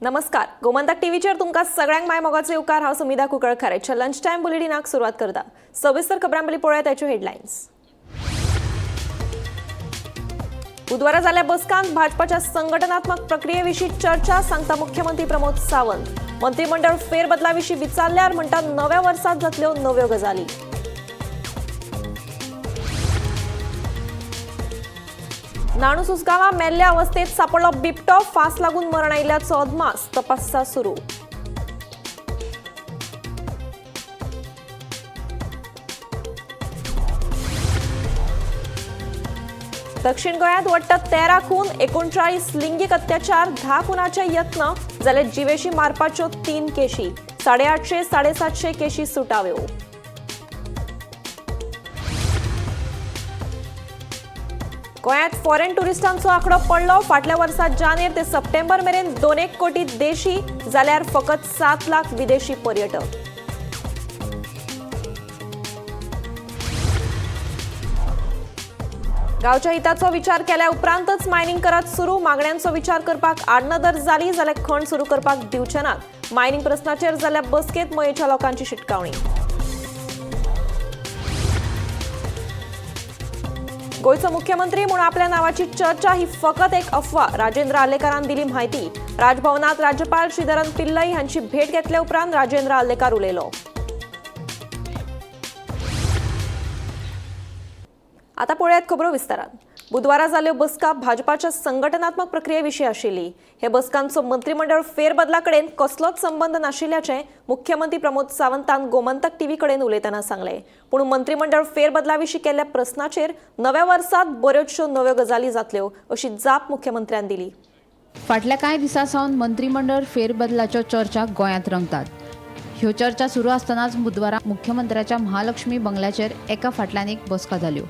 नमस्कार, गोमंतक टीव्हीचेर तुमकां सगळ्यांक माय मोगाचो येवकार. हांव सुमिधा कुंकळकर. आयच्या लंच टायम बुलेटिनाक सुरवात करता. सविस्तर खबरां पयलीं पळोवया ताच्यो हेडलायन्स. बुधवारा जाल्ल्या बसकांत भाजपाच्या संघटनात्मक प्रक्रियेविशीं चर्चा, सांगता मुख्यमंत्री प्रमोद सावंत. मंत्रिमंडळ फेरबदलाविशीं विचारल्यार म्हणटा, नव्या वर्सात जातल्यो नव्यो गजाली. नाणूस उसगांवां मेल्ल्या अवस्थेत सापडलो बिबटो. फांस लागून मरण आयिल्ल्याचो अदमास, तपास सुरू. दक्षिण गोंयांत वट्ट 13 खून, 39 लिंगीक अत्याचार, 10 खुनाचे यत्न, जाल्यार जिवेशी मारपाच्यो 3 केशी, 850 750 केशी सुटाव्यो. गोंयांत फॉरेन ट्युरिस्टांचो आंकडो पडलो. फाटल्या वर्सा जानेर ते सप्टेंबर मेरेन 2.5 कोटी देशी, जाल्यार फकत 7 लाख विदेशी पर्यटक. गांवच्या हिताचो विचार केल्या उपरांतच मायनिंग करात सुरू. मागण्यांचो विचार करपाक आडनदर जाली जाल्यार खण सुरू करपाक दिवचे नात. मायनिंग प्रस्नाचेर जाल्ल्या बसकेत मयेच्या लोकांची शिटकावणी. गोंयचो मुख्यमंत्री म्हूण आपल्या नावाची चर्चा ही फकत एक अफवा, राजेंद्र आर्लेकारान दिली म्हायती. राजभवनात राज्यपाल श्रीधरन पिल्लई हांची भेट घेतल्या उपरांत राजेंद्र आर्लेकार उलयलो. आता पळयात खबरो विस्तारान. बुधवारा जाल्ल्यो बसका भाजपाच्या संघटनात्मक प्रक्रियेविशीं आशिल्ली. हे बसकांचो मंत्रिमंडळ फेरबदला कडेन कसलोच संबंद नाशिल्ल्याचें मुख्यमंत्री प्रमोद सावंतान गोमंतक टीव्ही कडेन उलयतना सांगलें. पूण मंत्रिमंडळ फेरबदला विशीं केल्ल्या प्रस्नाचेर नव्या वर्सात बऱ्योचश्यो नव्यो गजाली जातल्यो अशी जाप मुख्यमंत्र्यान दिली. फाटल्या कांय दिसां सावन मंत्रिमंडळ फेरबदलाच्यो चर्चा गोंयांत रंगतात. ह्यो चर्चा सुरू आसतनाच बुधवारा मुख्यमंत्र्याच्या महालक्ष्मी बंगल्याचेर एका फाटल्यान एक बसका जाल्यो.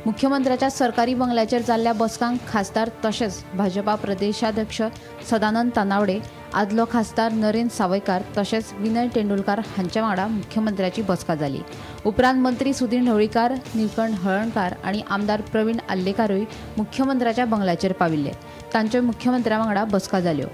मुख्यमंत्र्याच्या सरकारी बंगल्याचेर जाल्ल्या बसकांक खासदार तशेंच भाजपा प्रदेशाध्यक्ष सदानंद तानावडे, आदलो खासदार नरेंद्र सावयकार तशेंच विनय तेंडुलकार हांच्या वांगडा मुख्यमंत्र्याची बसका जाली. उपरांत मंत्री सुदीन ढवळीकार, निळकंठ हळर्णकार आनी आमदार प्रवीण आर्लेकारूय मुख्यमंत्र्याच्या बंगल्याचेर पाविल्ले. तांच्यो मुख्यमंत्र्या वांगडा बसका जाल्यो.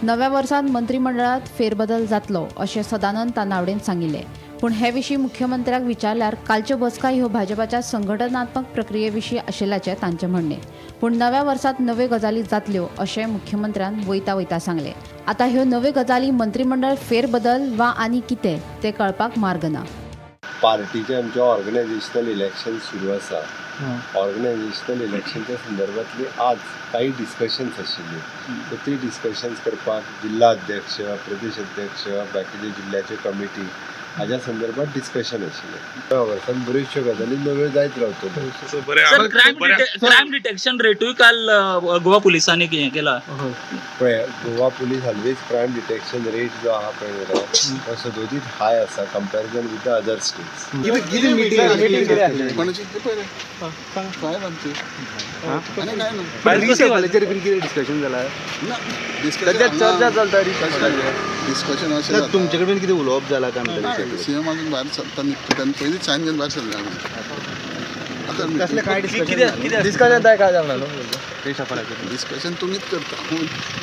नव्या वर्सांत मंत्रिमंडळात फेरबदल जातलो अशें सदानंद तानावडेन सांगिल्लें. पूण हे विशीं मुख्यमंत्र्याक विचारल्यार कालच्यो बसका ह्यो भाजपाच्या संघटनात्मक प्रक्रिये विशीं आशिल्ल्याचें तांचें म्हणणें. पूण नव्या वर्सांत नव्यो गजाली जातल्यो अशें मुख्यमंत्र्यान वयता वयता सांगलें. आतां ह्यो नव्यो गजाली मंत्रिमंडळ फेरबदल वा आनी कितें तें कळपाक मार्ग ना. पार्टीचे आमचे ऑर्गनायझेशनल इलेक्शन सुरू आसा. ऑर्गनायझेशनल इलेक्शनच्या संदर्भातली आज काही डिस्कशन्स आशिल्ली. सो ती डिस्कशन्स करपाक जिल्हा अध्यक्ष, प्रदेश अध्यक्ष, बाकीचे जिल्ल्याचे कमिटी हाज्या संदर्भात डिस्कशन आशिल्लें. नव्या वर्सान बऱ्योचश्यो गजाली नव्यो जायत रावतल्यो. सर, क्रायम डिटेक्शन रेटूय काल गोवा पुलिसांनी हें केला. पळय, Goa police always crime detection rate जो आहा पळय जाल्यार तो सदोदीत हाय आसा comparison with the other states. किती मिटिंग? कोणाची ते पळय फायल आमची आनी काय ना. रिशफलाचेर बीन कितें डिस्कशन जाला? ना. सध्या चर्चा चलता रिशफलाचेर. डिस्कशन अशें जाता. तुमचे कडेन कितें उलोवप जाला काय म्हणटा? सीएम अजून भायर सरता निकतो, तेन्ना पयलींच सायन घेवन भायर सरले आमी आतां. कसलें काय डिस्कशन डिस्कशन काय जावना न्हू रिशफलाचेर? डिस्कशन तुमीच करता,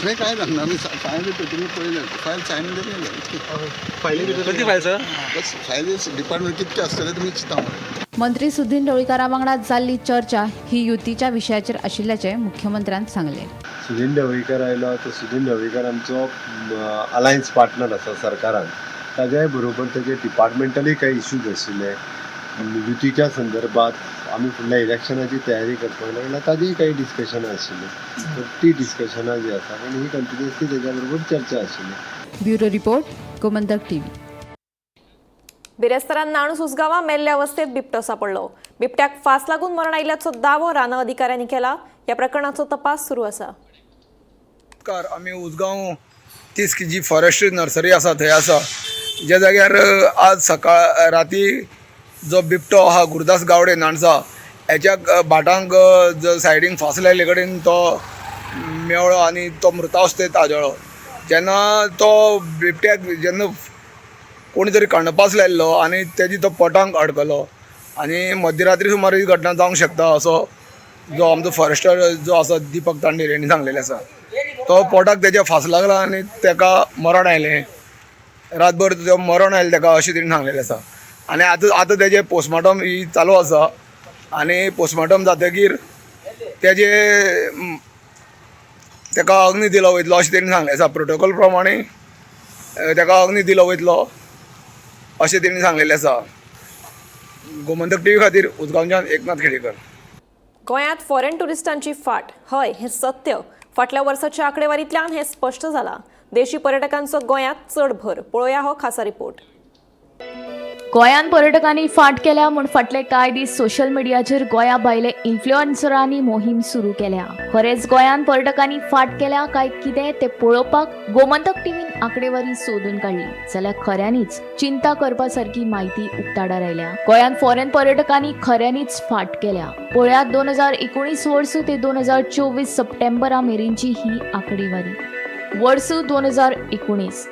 थंय काय सांगना. आमी फायल दिता, तुमी पळयलें फायल, सायन घेवन येयले. फायली भितर किती फायल सर? बस, फायली डिपार्टमेंट कितके आसतले तुमी चिंता मरे. मंत्री सुदीन ढवळीकारा वांगडा जाल्ली चर्चा ही युतीच्या विशयाचेर आशिल्ल्याचें मुख्यमंत्र्यान सांगलें. सुदीन ढवळीकर आयलो तो सुदीन ढवळीकर आमचो अलायन्स पार्टनर आसा सरकारान. ताज्याय बरोबर तेजे डिपार्टमेंटली काही इश्यूज आशिल्ले. युतीच्या संदर्भात आमी फुडल्या इलेक्शनाची तयारी करपाक लागल्या, ताजेय काही डिस्कशनां आशिल्लीं. तर ती डिस्कशनां जी आसा आनी ही कंटिन्युअसली तेज्या बरोबर चर्चा आशिल्ली. Bureau report, Gomantak TV. बिरेस्तारान नाणूस उसगांवां मेल्ल्या अवस्थेत बिबटो सापडलो. बिबट्याक फांस लागून मरण आयिल्ल्याचो दावो रान अधिकाऱ्यांनी केला. ह्या प्रकरणाचो तपास सुरू आसा. नमस्कार. आमी उसगांव 30 जी फॉरेस्ट्री नर्सरी आसा थंय आसा, ज्या जाग्यार आज सकाळ राती जो बिबटो आहा गुरुदास गावडे नाणसा हेच्या भाटांक सायडीन फांस लायिल्ले कडेन तो मेळ्ळो आनी तो मृतावस्थेत आदळ्ळो. जेन्ना तो बिबट्याक जेन्ना कोणी तरी खंडपास लायल्लो आनी तेजी तो पोटांक अडकलो आनी मध्यरात्री सुमार ही घटना जावंक शकता असो जो आमचो फॉरेस्टर जो आसा दीपक तांडेर हेणी सांगलेलें आसा. तो पोटाक तेज्या फास लागला आनी तेका मरण आयलें. रातभर तो मरण आयलें तेका अशें तेणी सांगलेलें आसा. आनी आतां आतां तेजें पोस्टमार्टम ही चालू आसा आनी पोस्टमार्टम जातकीर तेजे तेका अग्नी दिलो वयतलो अशें तेणी सांगलें आसा. प्रोटोकॉल प्रमाणे तेका अग्नी दिलो वयतलो अशें तेणी सांगलेलें आसा. गोमंतक टीव्ही खातीर उजगांवच्यान एकनाथ खेडेकर. गोंयांत फॉरेन ट्युरिस्टांची फाट, हय हें सत्य. फाटल्या वर्साच्या आंकडेवारींतल्यान हें स्पश्ट जालां. देशी पर्यटकांचो गोंयांत चड भर. पळोवया हो खासा रिपोर्ट. गोंयांत पर्यटकांनी फाट केल्या म्हूण फाटले कांय दीस सोशल मिडियाचेर गोंया भायले इन्फ्लुएन्सरांनी मोहीम सुरू केल्या. खरेंच गोंयांत पर्यटकांनी फाट केल्या काय कितें तें पळोवपाक गोमंतक टीव्हीन आंकडेवारी सोदून काडली जाल्यार खऱ्यांनीच चिंता करपा सारकी म्हायती उक्ताडार आयल्या. गोंयांत फॉरेन पर्यटकांनी खऱ्यांनीच फाट केल्या. पळयात 2019 वर्स ते 2024 सप्टेंबरा मेरेनची ही आंकडेवारी. वर्स 2019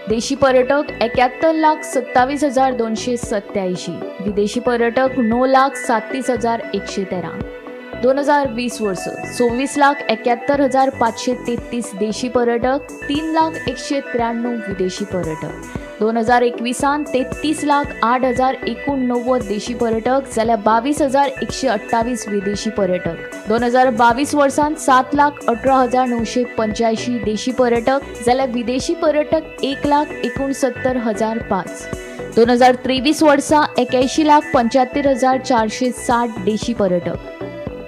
देशी पर्यटक 71,27,287, विदेशी पर्यटक 9,37,113. 2020 वर्स 26,71,533 देशी पर्यटक, 3,00,193 विदेशी पर्यटक. 2021 33,08,089 देशी पर्यटक जाल्यार 22,128 विदेशी पर्यटक. 2022 वर्सांत 7,18,985 देशी पर्यटक जाल्यार विदेशी पर्यटक 1,69,005. 2023 वर्सा 81,75,460 देशी पर्यटक,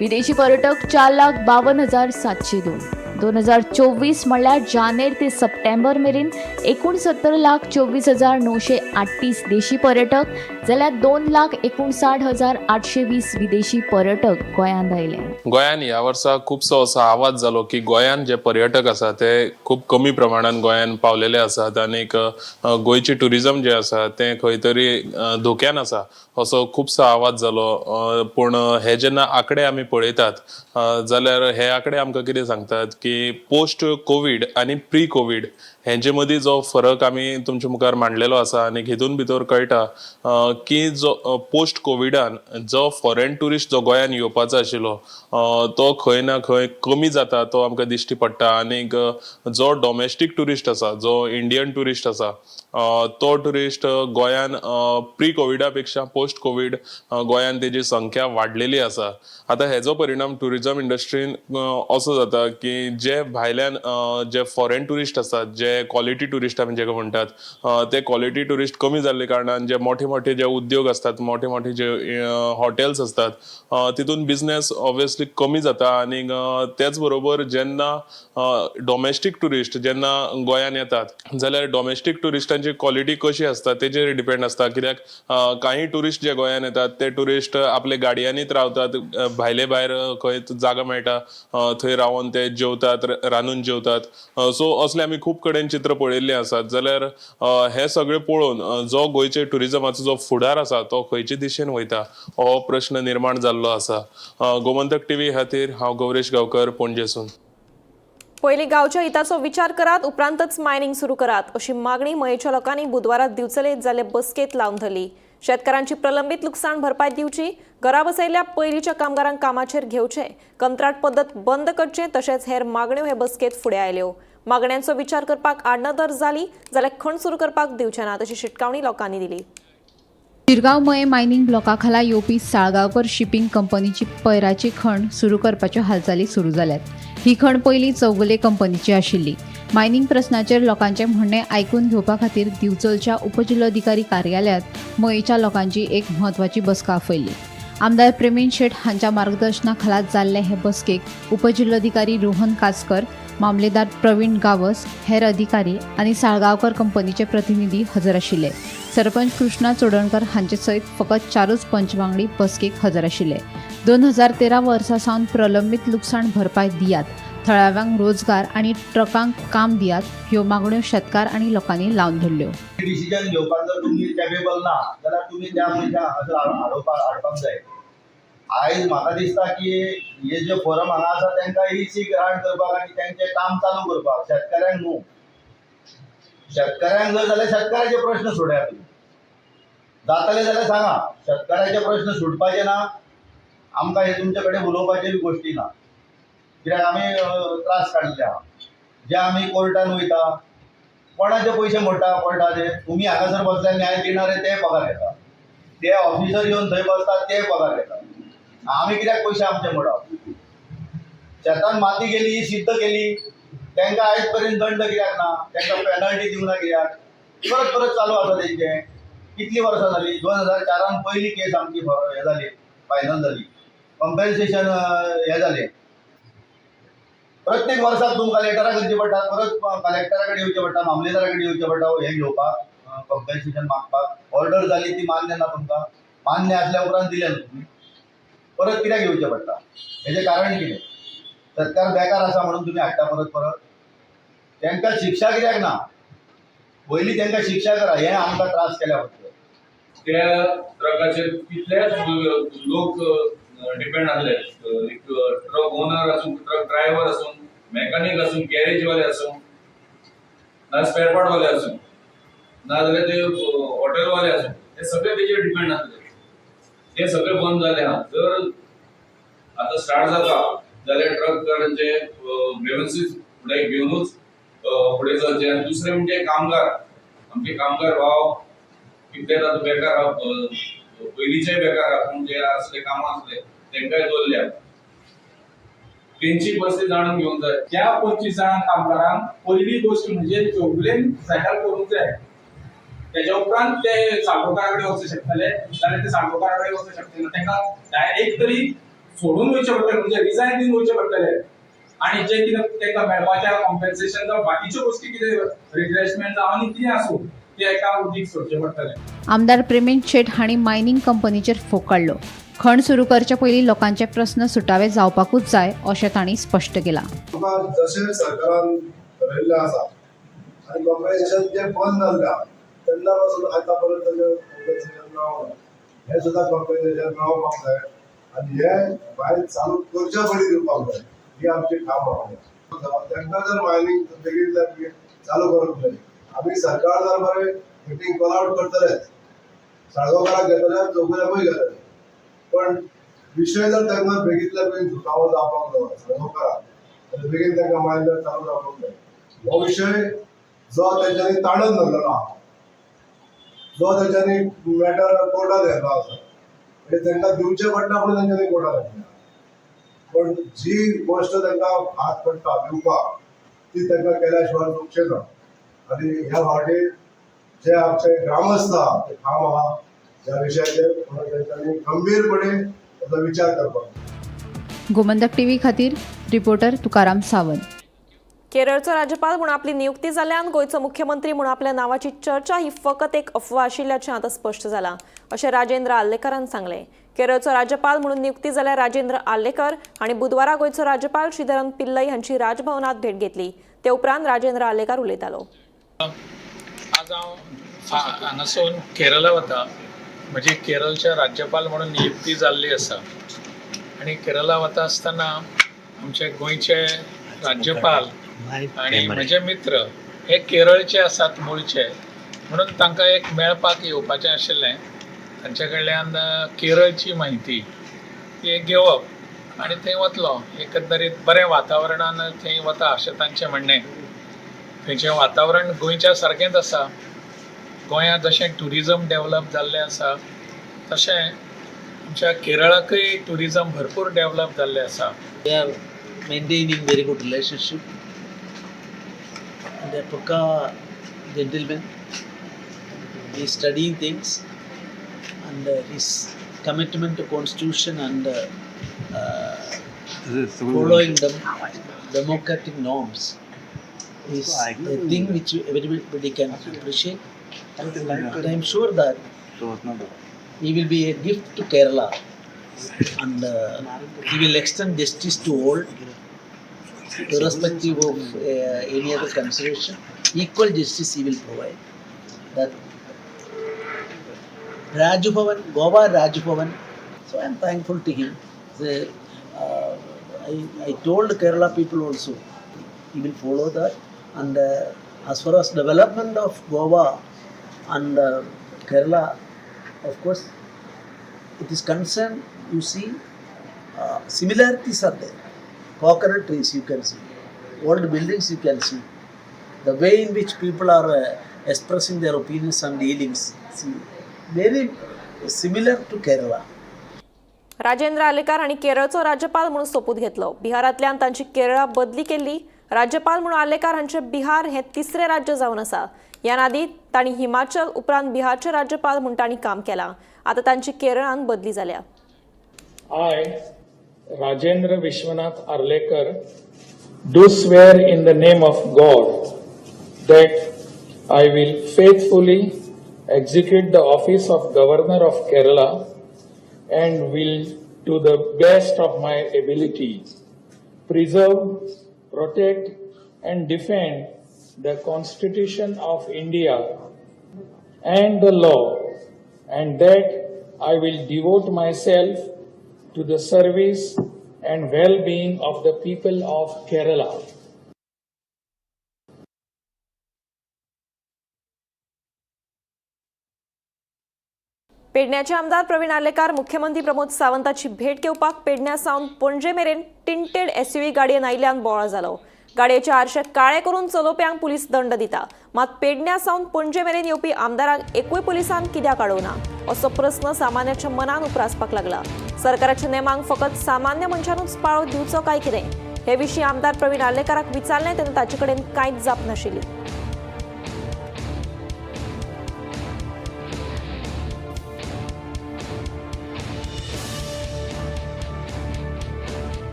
विदेशी पर्यटक 4,52,702. 2024 म्हणल्यार जानेर ते सप्टेंबर मेरेन 69,24,938 देशी पर्यटक जाल्यार 2,59,820 विदेशी पर्यटक गोंयांत आयले. गोंयान ह्या वर्सा खुबसो असो आवाज जालो की गोंयान जे पर्यटक आसा ते खूब कमी प्रमाणान गोंयान पावलेले आसात आनीक गोंयची ट्युरिजम जे आसा तें खंय तरी धोक्यान आसा असो खुबसो आवाज जालो. पूण हे जेन्ना आंकडे आमी पळयतात जाल्यार हे आंकडे आमकां कितें सांगतात की पोस्ट कोवीड आनी प्री कोवीड हेंचे मदीं जो फरक आमी तुमचे मुखार मांडलेलो आसा आनी हितून भितर कळटा की जो पोस्ट कोविडान जो फॉरेन ट्युरिस्ट जो गोंयान येवपाचो आशिल्लो तो खंय ना खंय कमी जाता तो आमकां दिश्टी पडटा. आनीक जो डॉमेस्टीक ट्युरिस्ट आसा, जो इंडियन ट्युरिस्ट आसा तो ट्युरिस्ट गोंयान प्री कोविडा पेक्षा पोस्ट कोवीड गोंयान तेजी संख्या वाडलेली आसा. आतां हेजो परिणाम ट्युरिजम इंडस्ट्रीन असो जाता की जे भायल्यान जे फॉरेन ट्युरिस्ट आसात, जे क्वॉलिटी ट्युरिस्ट आमी जेका म्हणटात ते क्वॉलिटी ट्युरिस्ट कमी जाल्ले कारणान जे मोठे मोठे जे उद्योग आसतात, मोठे मोठे जे हॉटेल्स आसतात तितून बिझनेस ऑब्वियसली कमी जाता. आनीक तेच बरोबर जेन्ना डॉमेस्टीक ट्युरिस्ट जेन्ना गोंयान येतात जाल्यार डॉमेस्टीक ट्युरिस्टांची क्वॉलिटी कशी आसता तेजेर डिपेंड आसता. कित्याक काही ट्युरिस्ट जे गोंयान येतात ते ट्युरिस्ट आपले गाडयांनीच रावतात, भायले भायर खंय जागा मेळटा थंय रावन ते जेवतात, रांदून जेवतात. सो असले आमी खूब कडेन चित्र पळयल्ले आसात. जाल्यार हे सगळे पळोवन जो गोंयचे ट्युरिजमाचो जो फुडार आसा तो खंयचे दिशेन वयता हो प्रश्न निर्माण जाल्लो आसा. गोमंतक टीव्ही खातीर हांव गौरेश गांवकर, पणजेसून. पयलीं गांवच्या हिताचो विचार करात, उपरांतच मायनिंग सुरू करात अशी मागणी मयेच्या लोकांनी बुधवारा दिवचलेत जाल्ले बसकेत लावन धरली. शेतकारांची प्रलंबीत लुकसाण भरपाय दिवची, घरा बसयल्ल्या पयलींच्या कामगारांक कामाचेर घेवचे, कंत्राट पद्दत बंद करचें तशेंच हेर मागण्यो हे बसकेत फुडें आयल्यो. मागण्यांचो विचार करपाक आडनदर जाली जाल्यार खण सुरू करपाक दिवचे नात अशी शिटकावणी लोकांनी दिली. शिरगांव मये मायनिंग ब्लॉका खाला येवपी साळगांवकर शिपिंग कंपनीची पैराची खण सुरू करपाच्यो हालचाली सुरू जाल्यात. ही खण पयलीं चौगुले कंपनीची आशिल्ली. मायनिंग प्रस्नाचेर लोकांचें म्हणणें आयकून घेवपा खातीर दिवचलच्या उपजिल्लोधिकारी कार्यालयांत मयेच्या लोकांची एक म्हत्वाची बसका आपयल्ली. आमदार प्रेमेन शेट हांच्या मार्गदर्शना खाला जाल्ले हे बसकेक उपजिल्लोधिकारी रोहन कासकर, मामलेदार प्रवीण गावस, हेर अधिकारी आनी साळगांवकर कंपनीचे प्रतिनिधी हजर आशिल्ले. सरपंच कृष्णा चोडणकर हांचे सयत फकत 4 पंच वांगडी बसकेक हजर आशिल्ले. 2013 वर्सा सावन प्रलंबीत लुकसाण भरपाय दियात, थळाव्यांक रोजगार आनी ट्रकांक काम दियात ह्यो मागण्यो शेतकार आनी लोकांनी लावन धरल्यो. डिसिजन घेवपाक जर तुमी कॅपेबल ना जाल्यार तुमी त्या मनशाक हांगासर हाडपाक जाय. आयज म्हाका दिसता की हे जे फोरम हांगा आसा तांकां ईसी ग्रांट करपाक आनी तांचें काम चालू करपाक, शेतकाऱ्यांक न्हू. शेतकाऱ्यांक जर जाल्यार शेतकाऱ्याचे प्रश्न सोडयात तुमी, जातले जाल्यार सांगा. शेतकाऱ्याचे प्रश्न सुटपाचे ना, आमकां हे तुमचे कडेन उलोवपाची बी गोश्टी ना, कित्याक आमी त्रास काडले आहा. जे आमी कोर्टान वयता, कोणाचे पयशे मोडटा पडटा ते? तुमी हांगासर बसल्यार न्याय दिणारे ते पगार घेता, ते ऑफिसर येवन थंय बसतात ते पगार घेता. आमी कित्याक पयशे आमचे मोडप? शेतान माती गेली ही सिद्ध केली, तांकां आयज पर्यंत दंड कित्याक ना? तांकां पेनल्टी दिवंक ना कित्याक? परत परत चालू आसा तेंचें. कितलीं वर्सां जालीं? 2004 पयली केस आमची हें जाली, फायनल जाली, कंपेन्सेशन हें जालें. प्रत्येक वर्साक तुमकां लेटरां करचीं पडटा, परत कलेक्टरा कडेन येवचें पडटा, मामलेदारा कडेन येवचें पडटा हें घेवपाक, कंपेन्सेशन मागपाक. ऑर्डर जाली ती मान्य ना तुमकां? मान्य आसल्या उपरांत दिलें न्हू तुमी, परत कित्याक येवचें पडटा? हेजें कारण कितें? सरकार बेकार आसा म्हणून तुमी हाडटा परत परत? तांकां शिक्षा कित्याक ना? पयलीं तांकां शिक्षा करा, हें आमकां त्रास केल्या बद्दल. त्या ट्रकाचेर कितलेच लोक डिपेंड आसले, एक ट्रक ओनर आसूं, ट्रक ड्रायव्हर आसूं, मेकॅनीक आसूं, गॅरेजवाले आसूं, ना स्पेअर पार्टवाले आसूं, ना जाल्यार ते हॉटेलवाले आसूं, ते सगळे तेजेर डिपेंड आसले. ते सगळे बंद जाले आहा. जर आतां स्टार्ट जाता जाल्यार ट्रककारांचे ग्रेवन्सीस फुडें घेवनूच फुडें चलचें. आनी दुसरें म्हणजे कामगार, आमचे कामगार भाव कितले आतां बेकार आहा, पयलींचे बेकार आहा, पूण जे असले कामां आसले तेंकांय दवरल्या, तेंची परिस्थिती जाणून घेवंक जाय. त्या 25 जाणां कामगारांक पयली गोश्ट म्हणजे चौगुलेन सेटल करूंक जाय. तेज्या उपरांत ते साळगांवकारा कडेन वचूंक शकतले, जाल्यार ते साळगांवकारा कडेन वचूंक शकले ना. तांकां डायरेक्ट तरी सोडून वयचें पडटलें, म्हणजे रिजायन दिवन वयचें पडटलें. आनी जें कितें तांकां मेळपाचें कॉम्पेन्सेशन जावं बाकीच्यो गोश्टी कितें रिफ्रेशमेंट जावं आनी कितें आसूं, तें एका उदीक सोडचें पडटलें. आमदार प्रेमेंद शेट हांणी मायनिंग कंपनीचेर फोग काडलो. खण सुरू करचे पयलीं लोकांचे प्रस्न सुटावे जावपाकूच जाय अशें तांणी स्पश्ट केलां. आमकां जशें सरकारान ठरयल्लें आसा आनी कॉम्पेन्सेशन जें बंद जाल्लें आहा तेन्ना पासून आतां पर्यंत तेजें कॉम्पेन्सेशन मेळोंक ना, हें सुद्दां कॉम्पेन्सेशन मेळोवपाक जाय आनी हें भायर चालू करच्या पयलीं दिवपाक जाय, ही आमची ठाम मागणी. तांकां जर मायनींग बेगीन बेगीन चालू करूंक जाय, आमी सरकार दरबार मिटींग कॉल आवट करतलेच, साळगांवकाराक घेतले, चौगुल्याकूय घेतले, पण विशय जर तांकां बेगींतल्या बेगीन सुटावो जावपाक जाय साळगांवकाराक, जाल्यार बेगीन तांकां मायन जर चालू जावपाक जाय. हो विशय जो तेंच्यांनी ताणून धरलेलो आहा, जो तेंच्यांनी मॅटर कोर्टात व्हेल्लो आसा, म्हणजे तांकां दिवचें पडटा म्हणून तेंच्यांनी कोर्टात व्हेल्लें. पण जी गोश्ट तांकां हात पडटा दिवपाक ती तांकां केल्या शिवाय चुकचें ना. आनी ह्या फावटी जे आमचे ग्रामस्थ आहा ते ठाम आहा ह्या विशयाचेर, म्हणून तेंच्यांनी गंभीरपणे ताचो विचार करपाक जाय. गोमंतक टीव्ही खातीर रिपोर्टर तुकाराम सावंत. केरळचो राज्यपाल म्हूण आपली नियुक्ती जाल्ल्यान गोंयचो मुख्यमंत्री म्हूण आपल्या नांवाची चर्चा ही फकत एक अफवा आशिल्ल्याचें आतां स्पश्ट जालां अशें राजेंद्र आर्लेकरान सांगलें. केरळचो राज्यपाल म्हणून नियुक्ती जाल्ल्या राजेंद्र आर्लेकर हांणी बुधवारा गोंयचो राज्यपाल श्रीधरन पिल्लई हांची राजभवनात भेट घेतली. ते उपरांत राजेंद्र आर्लेकर उलयतालो. आज हांव हांगासून केरला वता. म्हजी केरळच्या राज्यपाल म्हणून नियुक्ती जाल्ली आसा आनी केरला वता आसतना आमचे गोंयचे राज्यपाल आनी म्हजे मित्र हे केरळचे आसात मुळचे, म्हणून तांकां एक मेळपाक येवपाचें आशिल्लें. तांचे कडल्यान केरळची म्हायती ती एक घेवप आनी थंय वतलो. एकंदरीत बरें वातावरणान थंय वता अशें तांचें म्हणणें. थंयचें वातावरण गोंयच्या सारकेंच आसा. गोंयांत जशें ट्युरिजम डेवलप जाल्लें आसा तशें आमच्या केरळाकय ट्युरिजम भरपूर डेवलप जाल्लें आसा. We are maintaining very good relationship. And a Pukka gentleman, he is studying things and his commitment to constitution and following the democratic norms is a thing which everybody can appreciate. And I am sure that he will be a gift to Kerala and he will extend justice to all, irrespective of any other consideration. Equal justice he will provide. That Raj Bhavan, Goa Raj Bhavan, so I am thankful to him. I told Kerala people also, he will follow that. And as far as development of Goa and Kerala, of course, it is concerned, you see, similarities are there. Coconut trees you can see. old buildings you can see. The way in which people are expressing their opinions and dealings, see, very similar to Kerala. Rajendra Arlekar हांणी केरळचो राज्यपाल म्हणून सोपूत घेतलो. बिहारांतल्यान तांची केरळा बदली केल्ली. राज्यपाल म्हणून आर्लेकार हांचे बिहार हें तिसरें राज्य जावन आसा. ह्या आदीं तांणी हिमाचल उपरांत बिहारचे राज्यपाल म्हूण तांणी काम केलां. आतां तांची केरळान बदली जाल्या. I, Rajendra Vishwanath Arlekar, do swear in the name of God that I will faithfully execute the office of Governor of Kerala and will, to the best of my ability, preserve, protect and defend the Constitution of India and the law, and that I will devote myself to the service and well-being of the people of Kerala. पेडण्याचे आमदार प्रवीण आर्लेकार मुख्यमंत्री प्रमोद सावंताची भेट घेवपाक पेडण्या सावन पणजे मेरेन tinted SUV गाडयेन आयिल्ल्यान बोवाळ जालो. गाडयेचे आरशे काळे करून चलोवप्यांक पुलीस दंड दिता, मात पेडण्या सावन पणजे मेरेन येवपी आमदारांक एकूय पुलिसान कित्याक अडोवना असो प्रस्न सामान्याच्या मनान उप्रासपाक लागला. सरकाराच्या नेमांक फकत सामान्य मनशानूच पाळो दिवचो काय कितें हे विशीं आमदार प्रवीण आर्लेकाराक विचारलें तेन्ना ताचे कडेन कांयच जाप नाशिल्ली.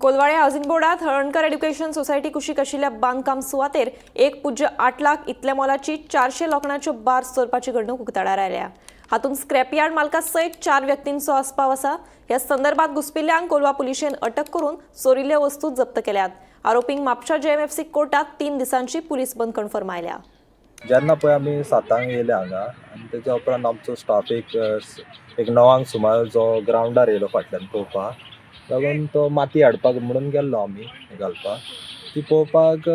Colvale housing बोर्डात Halankar education society कुशीक आशिल्ल्या बांदकाम सुवातेर 1.8 लाख इतल्या मोलाची 400 लोखणाच्यो बार्स चोरपाची घडणूक उक्ताडार आयल्या. हातूंत स्क्रॅपयार्ड मालका सयत 4 व्यक्तींचो आस्पाव आसा. ह्या संदर्भात घुसपिल्ल्यांक कोलवा पुलिशेन अटक करून चोरिल्ल्यो वस्तू जप्त केल्यात. आरोपींक म्हापशा जेएमएफसी कोर्टात 3 दिसांची पुलीस बंदखण फर्मायल्या. जेन्ना पळय आमी 7 येयले हांगा आनी तेच्या उपरांत आमचो स्टाफ एक 9 सुमार जो ग्रावंडार येयलो फाटल्यान पळोवपाक लागून तो माती हाडपाक म्हणून गेल्लो आमी घालपाक. ती पळोवपाक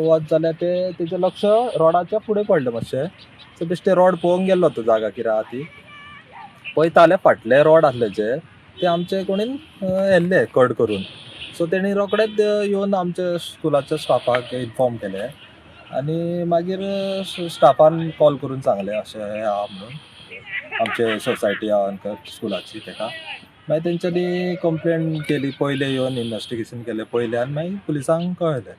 वच जाल्यार ते तेजें लक्ष रोडाच्या फुडें पडलें मातशें. सो बेश्टें रोड पळोवंक गेल्लो तो जागा कितें आहा ती पळयता जाल्यार फाटले रोड आसले जे ते आमचे कोणीन येल्ले कट करून. सो तेणी रोखडेच येवन आमच्या स्कुलाच्या स्टाफाक इन्फॉर्म केलें आनी मागीर स्टाफान कॉल करून सांगलें अशें हें आहा म्हणून आमचे सोसायटी आहा स्कुलाची तेका. मागीर तेंच्यांनी कंप्लेन केली, पयलें येवन इन्वेस्टिगेशन केलें पयलें आनी मागीर पुलिसांक कळयलें.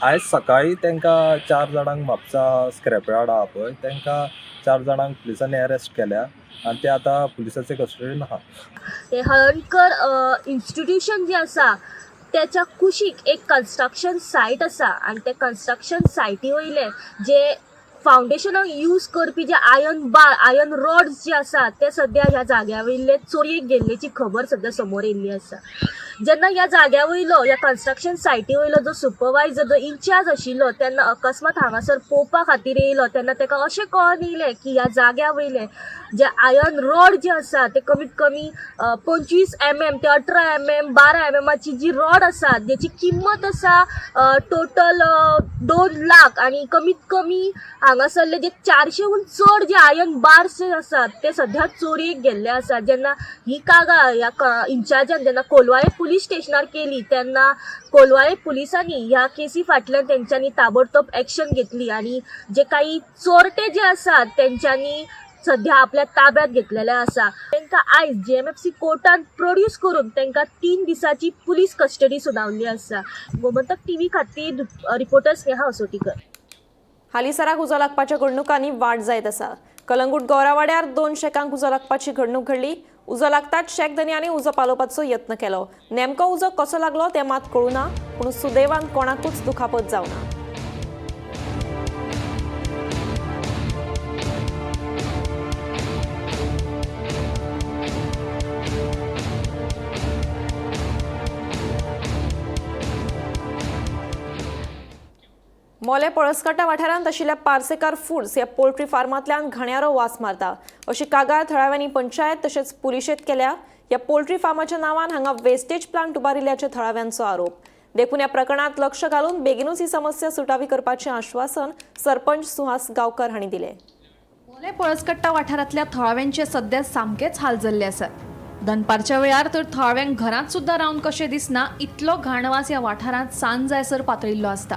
आयज सकाळीं तांकां 4 जाणांक म्हापसा स्क्रॅप यार्ड आहा पळय तांकां 4 जाणांक पुलिसांनी अरेस्ट केल्या आनी ते आतां पुलिसाचे कस्टडीन आहा. ते हळणकर इन्स्टिट्यूशन जे आसा त्याच्या कुशीक एक कन्स्ट्रक्शन सायट आसा आनी ते कन्स्ट्रक्शन सायटी वयले जे फावंडेशनाक यूज करपी जे आयर्न बार, आयर्न रॉड्स जे आसा ते सद्या ह्या जाग्या वयले चोरयेक गेल्ल्याची खबर सद्या समोर येयल्ली आसा. जेन्ना ह्या जाग्या वयलो ह्या कन्स्ट्रक्शन सायटी वयलो जो सुपरवायजर जो इन्चार्ज आशिल्लो तेन्ना अकस्मात हांगासर पळोवपा खातीर येयलो तेन्ना ताका अशें कळोन येयलें की ह्या जाग्या वयले जे आयर्न रॉड जे आसा ते कमीत कमी 25 mm ते 18 mm 12 mm जी रॉड आसा जेची किंमत आसा टोटल 2 लाख आनी कमीत कमी हांगासरले जे 400 चड जे आयर्न बार्स जे आसात ते सद्या चोरयेक गेल्ले आसा. जेन्ना ही कागाळ ह्या इन्चार्जान जेन्ना कोलवाळे पुलीस स्टेशनार केली तेन्ना कोलवाळे पुलिसांनी ह्या केसी फाटल्यान तेंच्यांनी ताबडतोब एक्शन घेतली आनी जे काही चोरटे जे आसात तेंच्यांनी सध्या आपल्या ताब्यात घेतलेले आसा. तांकां आयज जेएमएफसी कोर्टान प्रोड्यूस करून तांकां 3 दिसांची पुलीस कस्टडी सुनावल्ली आसा. गोमंतक टीव्ही खातीर रिपोर्टर स्नेहा असोटीकर. हालींसराक उजो लागपाच्या घडणुकांनी वाड जायत आसा. कलंगूट गौरावाड्यार 2 शेकांक उजो लागपाची घडणूक घडली. उजो लागताच शेक धनयांनी उजो पालोवपाचो यत्न केलो. नेमको उजो कसो लागलो तें मात कळूं ना, पूण सुदैवान कोणाकूच दुखापत जावना. मोलें पळसकटा वाठारांत आशिल्ल्या पार्सेकार फूड्स ह्या पोल्ट्री फार्मांतल्यान घाणयारो वास मारता अशी कागाळ थळाव्यांनी पंचायत तशेंच पुलिशेंत केल्या. ह्या पोल्ट्री फार्माच्या नांवान हांगा वेस्टेज प्लांट उबारिल्ल्याचे थळाव्यांचो आरोप. देखून ह्या प्रकरणात लक्ष घालून बेगिनूच ही समस्या सुटावी करपाचें आश्वासन सरपंच सुहास गांवकर हांणी दिलें. मोलें पळसकट्टा वाठारांतल्या थळाव्यांचे सध्या सामकेच हाल जाल्ले आसात. दनपारच्या वेळार तर थळाव्यांक घरांत सुद्दां रावन कशें दिसना इतलो घाणवास ह्या वाठारांत सांज जायसर पातळिल्लो आसता.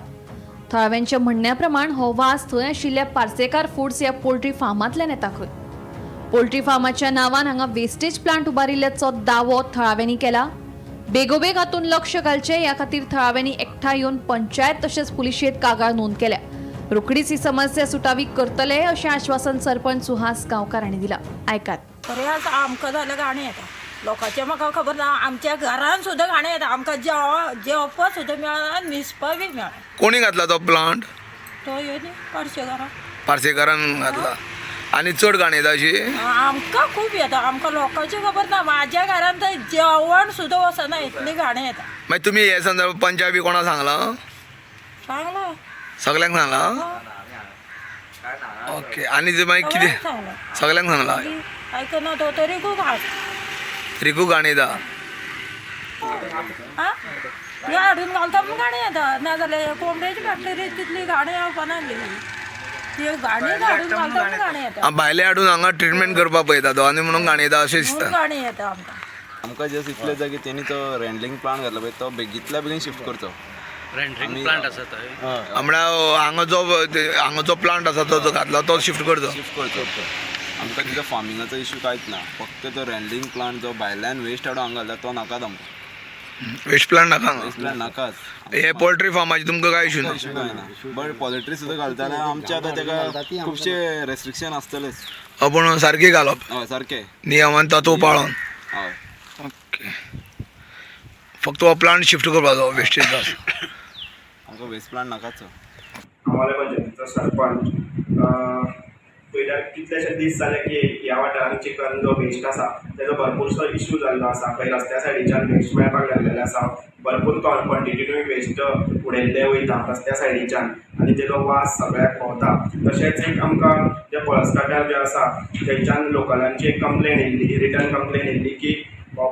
थळाव्यांच्या म्हणण्या प्रमाण हो वास थंय आशिल्ल्या पार्सेकार फूड्स ह्या पोल्ट्री फार्मांतल्यान येता खंय. पोल्ट्री फार्माच्या नांवान हांगा वेस्टेज प्लांट उबारिल्ल्याचो दावो थळाव्यांनी केला. बेगोबेग हातूंत लक्ष घालचें ह्या खातीर थळाव्यांनी एकठांय येवन पंचायत तशेंच पुलिशेंत कागाळ नोंद केल्या. रोखडीच ही समस्या सुटावी करतले अशें आश्वासन सरपंच सुहास गांवकार हांणी दिलां. आयकात. बरें आमकां जाल्यार गाणें येता, लोकांचें म्हाका खबर ना. आमच्या घरान सुद्दां गाणें येता, आमकां जेवपाक सुद्दां मेळना, न्हिसपाक बी मेळना. कोणी घातला तो प्लांट? तो येवन पार्सेकारान. पार्सेकारान घातला. आनी चड घाण येता अशी? आमकां खूब येता, आमकां लोकांची खबर ना. माझ्या घरान तर जेवण सुद्दां वचना इतली घाणें येता. मागीर तुमी हे संदर्भ पंचायत बी कोणाक सांगलां? सांगलां. सगल्यांक सांगलां? ओके. आनी ते मागीर कितें सगल्यांक सांगलां? आयकना तो तरी खूब घाण. रिकू घाण येता. हे हाडून घालता म्हूण घाण येता, नाजाल्यार कोंबड्याची घातली तितली घाण येवपाना आसली. ती घाणी हाडून घालता म्हूण घाण येता. भायले हाडून हांगा ट्रिटमेंट करपाक पळयता तो आनी म्हणून घाण येता अशें दिसता. घाण येता आमकां. आमकां जस्ट इतले जागे तेणी तो रेंडलिंग प्लांट घातला पळय तो बेगीतल्या बेगीन शिफ्ट करचो. रेंडरिंग प्लांट आसा थंय. म्हळ्यार हांगा जो प्लांट आसा तो जो घातला तो शिफ्ट करचो. शिफ्ट करचो. आमकां तिजो फार्मिंगाचो इश्यू कांयच ना, फक्त तो रेंडलिंग प्लांट जो भायल्यान वेस्ट हाडून हांगा घातला तो नाकाच आमकां. वेस्ट प्लांट नाका. वेस्ट प्लांट नाकाच. हे पोल्ट्री फार्माचे तुमकां काय इश्यू ना? इश्यू कांय ना. बट पोल्ट्री सुद्दां घालता जाल्यार आमचे आतां तेका खुबशे रेस्ट्रिक्शन आसतलेच. पूण सारकें घालप. हय सारकें नियमान तातूंत पाळोन. हय. ओके. फक्त हो प्लांट शिफ्ट करपाचो वेस्टेज. आमकां वेस्ट प्लांट नाकाच. मोलें पंचायतीचो सरपंच पयल्यार कितलेशे दीस जाले की ह्या वाठारांत चिकन जो वेस्ट आसा तेजो भरपूरसो इशू जाल्लो आसा. खंय रस्त्या सायडीच्यान वेस्ट मेळपाक लागलेले आसा, भरपूर क्वॉन्टिटीनूय वेस्ट उडयल्ले वयता रस्त्या सायडीच्यान आनी तेजो वास सगळ्याक भोंवता. तशेंच एक आमकां जे पळसकाट्यार जे आसा थंयच्यान लोकलांची एक कंप्लेन येयल्ली, रिटर्न कंप्लेन येयल्ली की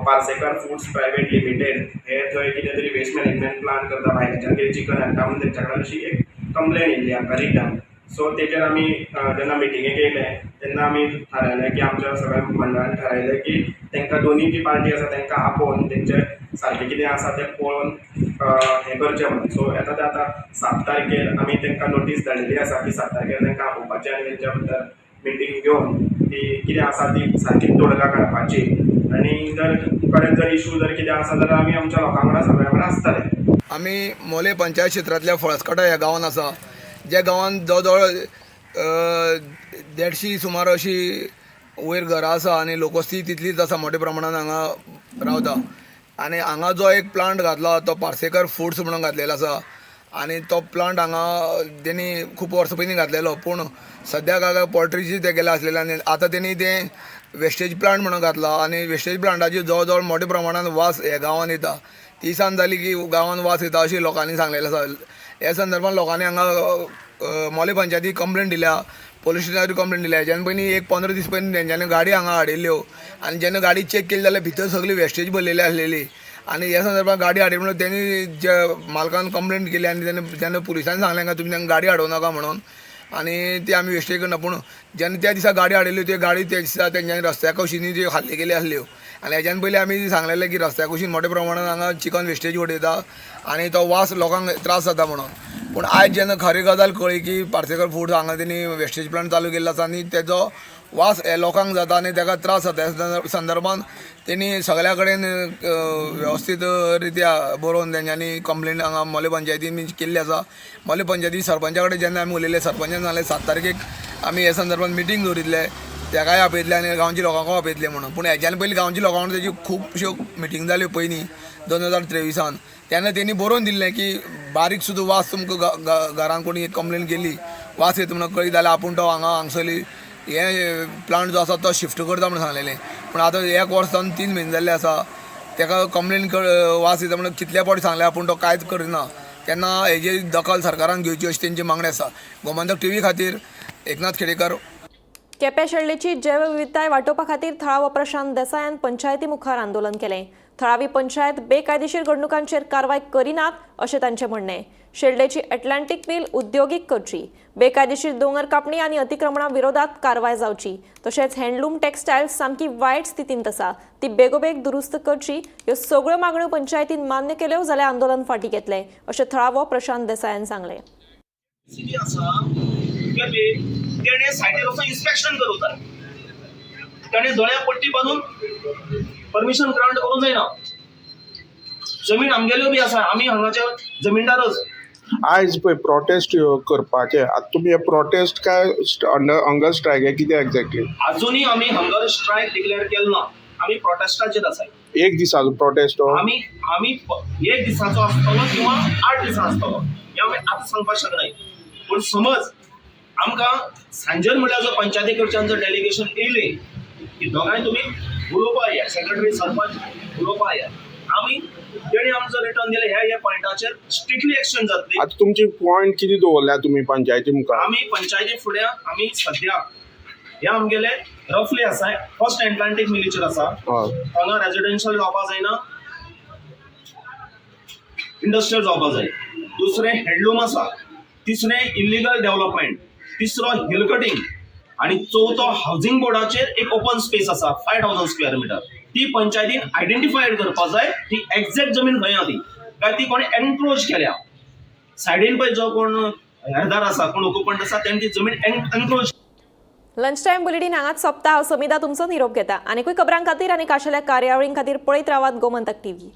पार्सेकर फूड्स प्रायवेट लिमिटेड हे थंय कितें तरी वेस्ट मॅनेजमेंट प्लांट करता, भायल्याच्यान कितें चिकन हाडटा म्हणून तेंच्या कडेन अशी एक कंप्लेन येयल्ली आमकां रिटर्न. सो तेजेर आमी जेन्ना मिटिंगेक येयले तेन्ना आमी थारायलें की आमच्या सगळ्या मंडळान थारायलें की तांकां दोनी जी पार्टी आसा तांकां आपोवन तेंचें सारकें कितें आसा तें पळोवन हें करचें म्हणून. सो येता ते आतां 7 तारखेर आमी तांकां नोटीस धाडिल्ली आसा की 7 तारखेर तांकां आपोवपाचें आनी तेंच्या बद्दल मिटींग घेवन ती कितें आसा ती सारकी तोडगा काडपाची आनी जर कडेन जर इशू जर कितें आसा जाल्यार आमी आमच्या लोकां वांगडा सगळ्या वांगडा आसतले. आमी मोलें पंचायत क्षेत्रांतल्या फळसकाटा ह्या गांवांत आसा, ज्या गांवांत जवळ जवळ 150 सुमार अशी वयर घरां आसा आनी लोकवस्ती तितलीच आसा, मोठ्या प्रमाणान हांगा रावता. आनी हांगा जो एक प्लांट घातला तो पार्सेकर फूड्स म्हणून घातलेलो आसा आनी तो प्लांट हांगा तेणी खूब वर्सां पयलीं घातलेलो, पूण सद्याक हांगा पोल्ट्रीची ते गेले आसलेले आनी आतां तेणी तें वेस्टेज प्लांट म्हणून घातला आनी वेस्टेज प्लांटाची जवळ जवळ मोठ्या प्रमाणान वास ह्या गांवांत येता. ती सांज जाली की गांवांत वास येता अशें लोकांनी सांगलेलें आसा. ह्या संदर्भान लोकांनी हांगा मोलें पंचायतीक कंप्लेन दिल्या, पोलीस स्टेशनार कंप्लेन दिल्या. हेज्यान पयलीं एक 15 दीस पयलीं तेंच्यांनी गाडी हांगा हाडिल्ल्यो आनी जेन्ना गाडी चॅक केली जाल्यार भितर सगळी वेस्टेज भरलेली आसलेली आनी ह्या संदर्भान गाडी हाडली म्हणून तेणी जे मालकान कंप्लेन केली आनी तेन्ना पुलिसांनी सांगलें का तुमी तांकां गाडी हाडूं नाका म्हणून आनी ती आमी वेस्टेज करना. पूण जेन्ना त्या दिसा गाडी हाडिल्ली त्यो गाडी त्या दिसा तेंच्यांनी रस्त्या कुशीनी त्यो खाल्ली गेली आसल्यो आनी हेज्यान पयलीं आमी सांगलेलें की रस्त्या कुशीन मोठ्या प्रमाणान हांगा चिकन वेस्टेज उडयता आनी तो वास लोकांक त्रास जाता म्हणून. पूण आयज जेन्ना खरी गजाल कळ्ळी की पार्सेकर फूड्स हांगा तेणी वेस्टेज प्लांट चालू केल्लो आसा आनी तेजो वास हे लोकांक जाता आनी ताका त्रास जाता, ह्या संदर्भान तेणी सगळ्या कडेन वेवस्थीत रित्या बरोवन तेंच्यांनी कंप्लेन हांगा मोलें पंचायतीन केल्ली आसा. मोलें पंचायती सरपंचा कडेन जेन्ना आमी उलयले, सरपंचान सांगलें 7 तारखेक आमी ह्या संदर्भान मिटींग दवरिल्ले, ताकाय आपयतले आनी गांवच्या लोकांकूय आपयतले म्हणून. पूण हेज्यान पयलीं गांवच्या लोकां वांगडा तेजी खुबश्यो मिटींग जाल्यो पयलीं 2023 तेन्ना तेणी बरोवन दिल्लें की बारीक सुद्दां वास तुमकां घरान कोणी कंप्लेन केली वास येता म्हणून कळ्ळी जाल्यार आपूण तो हांगा हांगसरली हे प्लांट जो आसा तो शिफ्ट करता म्हणून सांगलेलें. पूण आतां 1 वर्स जावन 3 म्हयने जाल्ले आसा, ताका कंप्लेन वास येता म्हणून कितले फावटी सांगलें, आपूण तो कांयच करिना. तेन्ना हेजी दखल सरकारान घेवची अशी तेंची मागणी आसा. गोमंतक टीव्ही खातीर एकनाथ खेडेकर. केप्या शेल्डेची जैवविविधताय वाटोवपा खातीर थळावो प्रशांत देसायान पंचायती मुखार आंदोलन केलें. थळावी पंचायत बेकायदेशीर घडणुकांचेर कारवाय करिनात अशें तांचें म्हणणें. शेल्डेची अटलांटीक मिल उद्योगीक करची, बेकायदेशीर दोंगर कापणी आनी अतिक्रमणा विरोधात कारवाय जावची, तशेंच हँडलूम टेक्सटायल सामकी वायट स्थितींत आसा ती बेगोबेग दुरुस्त करची. ह्यो सगळ्यो मागण्यो पंचायतीन मान्य केल्यो जाल्यार आंदोलन फाटीं घेतलें अशें थळावो प्रशांत देसायान सांगलें. तेणे सायटीर वचून इन्स्पेक्शन करूं जाय, तेणे दोळ्या पट्टी बांदून परमिशन ग्रांट करूंक जायना. जमीन आमगेल्यो बी आसा, आमी हांगाचे जमीनदारच. आयज पळय प्रोटेस्ट करपाचे, आतां तुमी हे प्रोटेस्ट काय हंगर स्ट्रायक हे कितें एक्झॅक्टली? अजुनूय आमी हंगर स्ट्रायक डिक्लेअर केलो ना, आमी प्रोटेस्टाचेर आसाय. एक दिसाचो प्रोटेस्ट हो? आमी आमी एक दिसाचो आसतलो किंवा 8 दिसां आसतलो हें आमी आतां सांगपाक शकनाय. पूण समज आमकां सांजेर म्हणल्यार जो पंचायती कडच्यान जर डेलिगेशन येयलें की दोगांय तुमी उलोवपा या, सेक्रेटरी सरपंच उलोवपा या, आमी तेणी आमचो रिटर्न दिलें ह्या ह्या पॉयंटाचेर स्ट्रिक्टली एक्शन जातली. आतां तुमची पॉयंट कितें दवरल्या तुमी पंचायती मुखार? आमी पंचायती फुडें आमी सद्या हे आमगेले रफली आसा, फर्स्ट एटलांटीक मिलीचेर आसा, हांगा रेजिडेन्शियल जावपा जायना, इंडस्ट्रियल जावपा जाय. दुसरें हँडलूम आसा, तिसरें इल्लिगल डेव्हलपमेंट, तिसरो हिल कटिंग आनी चवथो हावजींग बोर्डाचेर एक ओपन स्पेस आसा 5000 स्क्वेअर मिटर, ती पंचायतीन आयडेंटिफायड करपा जाय ती एक्झॅक्ट जमीन खंय आहा ती, काय ती कोणें एनक्रोच केल्या. सायडीन पळय जो कोण हेरदार आसा, कोण ओकुपंट आसा, तेणें ती जमीन एनक्रोच. लंच टायम बुलेटीन हांगाच सोंपता. हांव समिता तुमचो निरोप घेता. आनीकूय खबरां खातीर आनी खाशेल्या कार्यावळीं खातीर पळयत रावात गोमंतक टीव्ही.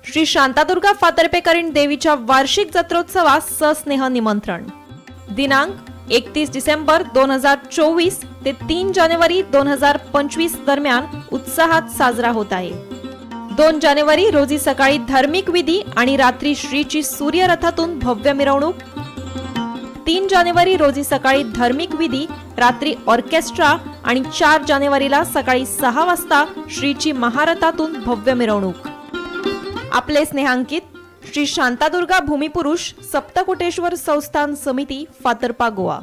श्री शांतादुर्गा फातर्पेकरीण देवीच्या वार्षिक जत्रोत्सवास सस्नेह निमंत्रण. दिनांक 31 डिसेंबर 2024 ते 3 जानेवारी 2025 दरम्यान उत्साहात साजरा होत आहे. 2 जानेवारी रोजी सकाळी धार्मिक विधी आणि रात्री श्रीची सूर्यरथातून भव्य मिरवणूक. 3 जानेवारी रोजी सकाळी धार्मिक विधी, रात्री ऑर्केस्ट्रा आणि 4 जानेवारीला सकाळी 6 वाजता श्रीची महारथातून भव्य मिरवणूक. आपले स्नेहांकित श्री शांतादुर्गा भूमिपुरुष सप्तकोटेश्वर संस्थान समिती, फातर्पा, गोवा.